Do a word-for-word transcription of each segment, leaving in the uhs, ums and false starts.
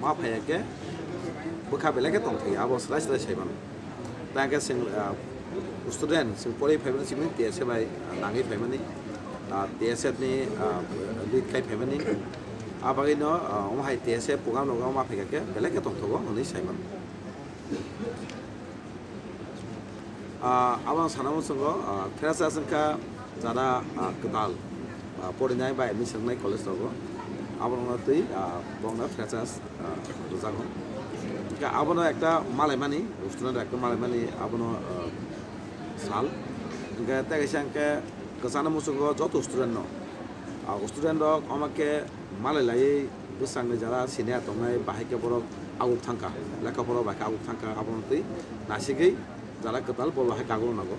Ma phaiya khe bwkha belai khe tongthai, abo swlai swlai sai mano. Tang khe chwng, ah, student, chwng porwi phaimani simi T S A bai, ah, nangwi phaimani, ah, T S F ni, ah, lead khai phaimani. A bagwi no, ah, omo hai T S A program rogo ma phaikha khe belai khe tongthogo hwnwi sai mano. Ah, abo ang sana muchungo, ah, freshers wngkha jara, ah, kwtal, ah, porinai ba admission wngnai college rogo, abo wngna twi, ah, bongno freshers, ah, rwjago. Hwnkhe abono ekta malaimani, student ekta malaimani abono, ah, sal. Hwnkhe tei kaisa hwnkhe kwchana muchungo joto student no, ah, student rok omo khe malai laiwi bwsangni jara senior tongnai, bahai khe borok aguk thangkha, lekha pora bai khe aguk thangkha, abono twi nasigwi jara kwtal bo bahai kagul nago.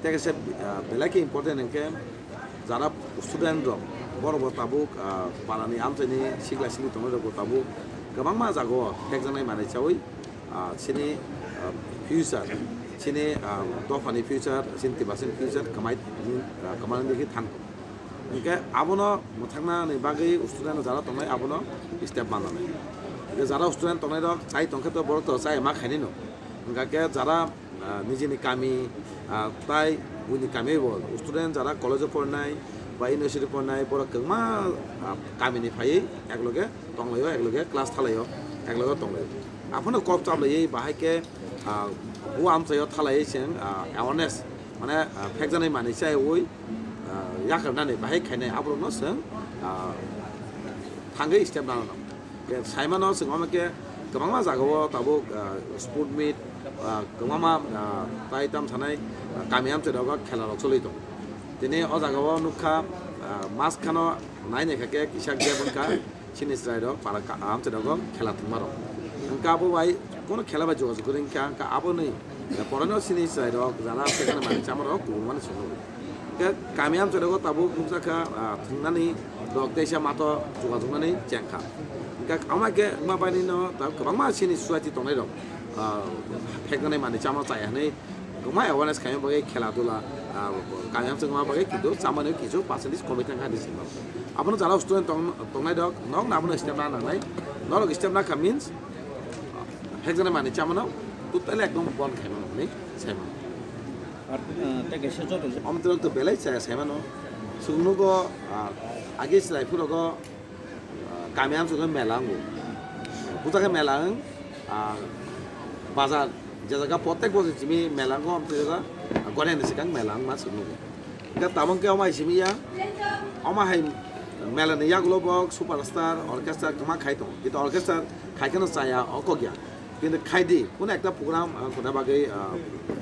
Tei kaisa, ah, belai khe important hwnkhe jara student rok, borok bo tabuk, ah, parani amchaini sikla sikli tongnai rok bo tabuk kwbangma jagao phekjaknai manwi chaui, ah, chini, ah, future, chini, ah, dophani future, chini Tiprasani future kwmai, ah, kwmani digwi thang. Hwnkhe abono mwthangna ni bagwi student jara tongnai abono step mananai. Hwnkhe jara student tongnai rok chai tongkhe to borok to chai ma khainai no. Hwnkhe jara, ah, nijini kami, ah, tai buini kami bo student jara college o pornai ba university pornai borok kwbangma, ah, kami ni phaiwi ekloge tonglaio, ekloge class thalaio, ekloge tonglaio. Aphano kok chaplaiwi bahai khe, ah, bo amchaio thalaiwi chwng, ah, awareness mane, ah, phekjaknai manwi chaiwi, ah, yakarnani bahai khainai aborokno chwng, ah, thangwi step nana nango. Khe saimano chwng omo khe kwbangma jagao tabuk, ah, sport meet, ah, kwbangma, ah, tai tam sanai, ah, kami amchai rogo khela rok choli tongo. Tini o jagao nukha, ah, mas khano nai naikha khe kisa gap wngkha. Chini chwrai rok para ka-, amchai rogo khela thwngma rok. Hwnkhe abo bai kono khela bai jogajog kwrwi wngkha, hwnkhe aboni porano chini chwrai rok jara phekani manwi chama rok kubun mani chwng nukgo. Hwnkhe kami amchai rogo tabuk nukjakha, ah, thwngnani rok teisa mato jogajog nani chengkha. Hwnkhe ama khe wngma bainino tabuk kwbangma chini society tongnai rok, ah, pheknani manwi chama chaya hwnwi kwbangma awareness khaima bagwi khela dula, ah, kami amchai wngma bagwi kintu chamani kichu percentage komwi thangkha hinwi simo. Abono jara student tong-, tongnai rok, nok na abono step na nangnai. Norok step na kha means, ah, phekjaknai manwi chamano totally ekdom bon khaimano hinwi saimano. Ar, ah, tei kaisa joto je- Omo tei rok to belai chaya saimano. Chwng nugo, ah, age chwrai phurogo, ah, kami amchai mela wngo. Buta khe mela wng, ah, bazar, je jaga protek bosor simi mela wngo, amtwi jaga, ah, goriani swkang mela wngma chwng nugo. Hwnkhe tabuk khe omo hai simi ya, omo hai mela ni yagulo bo superstar, orchestra kwma khai tongo. Kintu orchestra khai kheno chaya, o kok ya. Kintu khai di, kuno ekta program, ah, khuna bagwi, ah,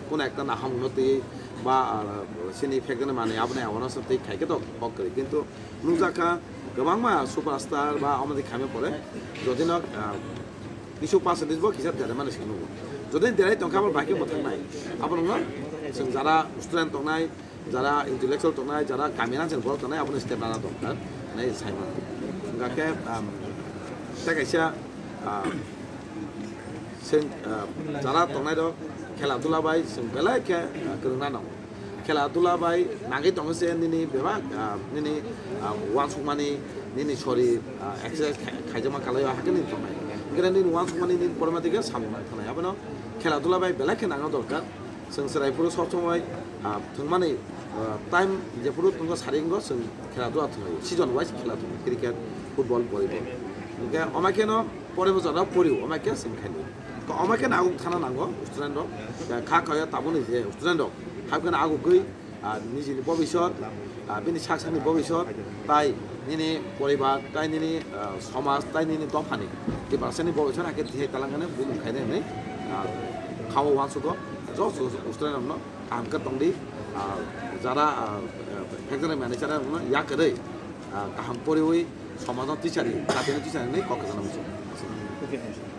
kuno ekta nahamungno twi ba, ah, chini phekjaknai manwi aboni awareness twi khai khe to kok kwrwi. Kintu nukjakha kwbangma superstar ba omo twi khaima pore jodi no, ah, kisu percentage bo kisa derai mani se nugo. Jodi derai tongkha abo bai khe mwthang nai. Abo nungno chwng jara student tongnai, jara intellectual tongnai, jara kami rang chwng borok tongnai, abono step nana tongkha nai sai mano. Hwnkha khe, um, tei kaisa, ah, chwng, ah, jara tongnai rok khela dula bai chwng belai khe, ah, kwrwngna nango. Khela dula bai nangwi tongo se nini bebak, ah, nini, ah, uansukmani, nini sori, ah, exercise khai-, khaijakma kalaio, hakhe nini tongnai. Hwnkhe nini uansukmani nini porima tike samung nang thanai. Abono khela dula bai belai khe nangna dorkar. Chwng chwrai phuru sob somoi, ah, thwngmani, ah, time jephuru thwngkha sari wngkha chwng khela dula thwnglaio. Season wise khela thwngo, cricket, football, volleyball. Hwnkhe omo kheno pore bwskango porio, omo khe chwng khainai. Omo kheno aguk thana nango student rok. Kha khayo tabukni je student rok, hab kheno agugwi, ah, nijini bobisot, ah, bini sak sakni bobisot, tai nini poribar, tai nini, ah, somaj, tai nini dophani Tiprasani bobisot hakhe tihai talangani bumung khainai hwnwi, ah, kha-o uansugo. Joto student rokno kaham khe tongdi, ah, jara, ah, phekjaknai manwi chara rokno yakarwi, ah, kaham poriwi somajno tisari, jatino tisari hwnwi kok kwchangno muchungo.